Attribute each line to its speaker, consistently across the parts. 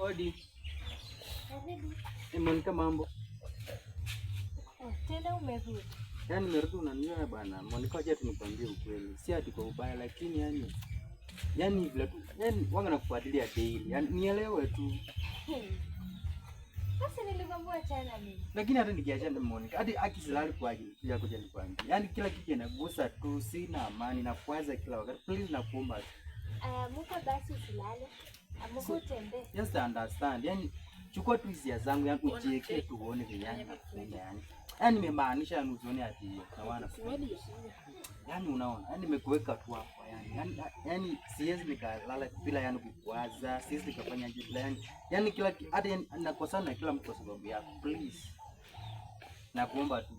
Speaker 1: Odi.
Speaker 2: Karibu.
Speaker 1: Eh, Monica, mambo?
Speaker 2: Oh, tena umerudi.
Speaker 1: Yaani nimerudi, unaniona bwana. Monica, acha tu nikwambie ukweli. Si ati kwa ubaya, lakini yani vile tu yani wanga nakufuatilia daily. Yaani nielewe tu.
Speaker 2: Hey. Sasa nilikwambia achana mimi.
Speaker 1: Lakini hata nikiachana na Monica, hadi akisilali kwa ajili ya kuja nikwambie. Yaani kila kitu inagusa tu, sina amani na kuwaza kila wakati. Please, nakuomba tu.
Speaker 2: Amuka basi usilale. Amuka utembee.
Speaker 1: Just understand. Yaani chukua tu hisia zangu, yani ujiwekee tu uone venye yani nakupenda yani. Yaani nimemaanisha, yani usione ati na wana. Yaani unaona, yaani nimekuweka tu hapo yani. Yaani siwezi nikalala bila yani kukuwaza, siwezi nikafanya kitu bila yani. Yaani kila hata yani, nakosana na kila mtu kwa sababu yako. Please. Nakuomba tu.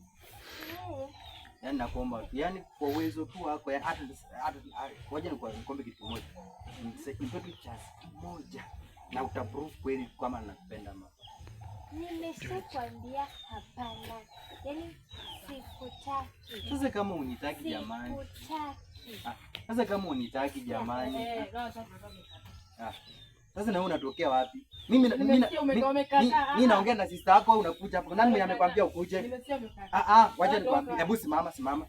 Speaker 1: Yaani nakuomba tu. Yaani kwa uwezo tu wako, yani hata ngoja nikwambie kitu kimoja. Nipe tu chance moja na utaprove kweli kama nakupenda mama.
Speaker 2: Nimeshakwambia hapana. Yaani sikutaki.
Speaker 1: Sasa kama unitaki jamani.
Speaker 2: Sikutaki.
Speaker 1: Ah, sasa kama unitaki jamani. Ah. Sasa na wewe unatokea wapi? Mimi
Speaker 3: Nimesikia umekataa.
Speaker 1: mimi naongea na sister yako au unakuja hapo? Nani mwenye amekwambia ukuje?
Speaker 3: Nimesikia umekataa.
Speaker 1: Ah ah, wacha nikwambie. Hebu simama, simama.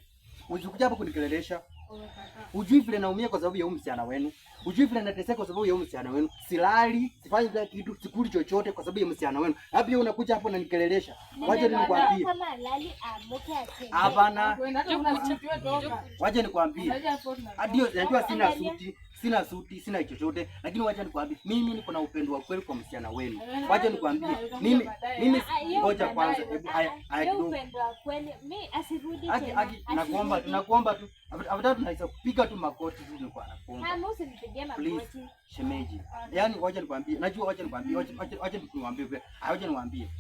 Speaker 1: Usikuja hapa kunikelelesha.
Speaker 3: Umekataa.
Speaker 1: Ujui vile naumia kwa sababu ya huyu msichana wenu. Ujui vile nateseka kwa sababu ya huyu msichana wenu. Silali, sifanyi kila kitu, sikuli chochote kwa sababu ya msichana wenu. Hapo wewe unakuja hapo unanikelelesha. Wacha
Speaker 2: Nimekwambia
Speaker 1: nikwambie.
Speaker 2: kama lali amuke atembee.
Speaker 1: Hapana.
Speaker 3: Kwenda hata una suti wewe toka.
Speaker 1: Wacha nikwambie.
Speaker 3: Unajua hapo tuna-
Speaker 1: Hadi najua sina
Speaker 2: Angalia.
Speaker 1: suti, sina suti, sina chochote, lakini wacha nikwambie, mimi niko na upendo wa kweli kwa msichana wenu. Wacha nikwambie, mimi
Speaker 2: Ah, hiyo
Speaker 1: ngoja
Speaker 2: upendo-
Speaker 1: kwanza, hebu haya
Speaker 2: ah,
Speaker 1: haya
Speaker 2: hiyo
Speaker 1: kidogo.
Speaker 2: upendo wa kweli. Mi asirudi
Speaker 1: Aki
Speaker 2: tena.
Speaker 1: aki nakuomba tu,
Speaker 2: Asirudi.
Speaker 1: nakuomba tu. Afadhali tunaweza kupiga tu makoti tu, nilikuwa nakuomba.
Speaker 2: Ah, usinipigie
Speaker 1: Please.
Speaker 2: magoti.
Speaker 1: Shemeji. Yaani wacha nikwambie, najua wacha nikwambie, wacha nikwambie, wacha nikwambie.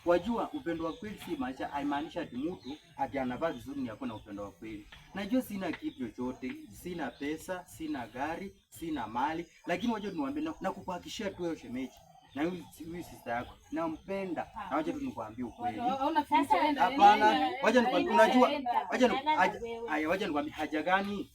Speaker 1: Wajua upendo wa kweli si maisha, haimaanishi ati mtu ati anavaa vizuri ni hakuna upendo wa kweli. Najua sina kitu chochote, sina pesa, sina gari, sina mali, lakini wacha niwaambie na kukuhakikishia tu wewe shemeji na huyu sister yako nampenda, na wacha tu nikwambie ukweli.
Speaker 3: Hauna future, enda,
Speaker 1: Hapana,
Speaker 3: enda,
Speaker 1: wacha nikwambie,
Speaker 3: enda,
Speaker 1: unajua
Speaker 3: enda.
Speaker 1: wacha
Speaker 2: Nana na wewe.
Speaker 1: haya, wacha nikwambie haja gani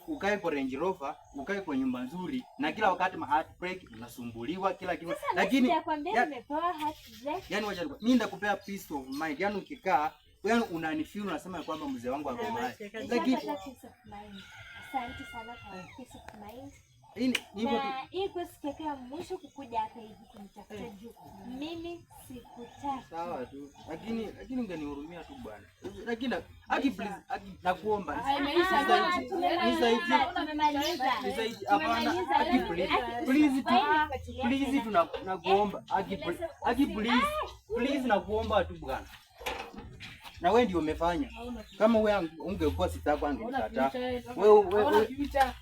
Speaker 1: ukae kwa Range Rover, ukae kwa nyumba nzuri, na kila wakati ma heartbreak unasumbuliwa kila kitu,
Speaker 2: Sasa mimi
Speaker 1: lakini
Speaker 2: sijakwambia nimepewa heartbreak.
Speaker 1: yani wacha nikwambie, mimi ndakupea peace of mind. Yani ukikaa, yani unanifeel, unasema kwamba mzee wangu ako mahali, lakini
Speaker 2: Nishapata peace of mind. Asante sana kwa peace of mind.
Speaker 1: hii ni hivyo tu.
Speaker 2: Na hii kwa siku yako ya mwisho kukuja hapa hivi kunitafuta juu. Mimi sikutaki.
Speaker 1: Sawa tu, lakini ungenihurumia tu bwana, lakini aki please, aki nakuomba.
Speaker 3: Ah, imeisha.
Speaker 2: Ah,
Speaker 1: Nisaidie.
Speaker 2: tumemaliza.
Speaker 1: Nisaidie. Hapana,
Speaker 2: Tumemaliza.
Speaker 1: aki please,
Speaker 2: Aki,
Speaker 1: please tu,
Speaker 2: wewe nifuatilia
Speaker 1: please
Speaker 2: tena.
Speaker 1: tu nakuomba, aki aki please, please nakuomba tu bwana. Na wewe ndio umefanya. Kama wewe ungekuwa sitako
Speaker 3: Hauna
Speaker 1: angenikataa.
Speaker 3: future,
Speaker 1: Wewe
Speaker 3: hauna future.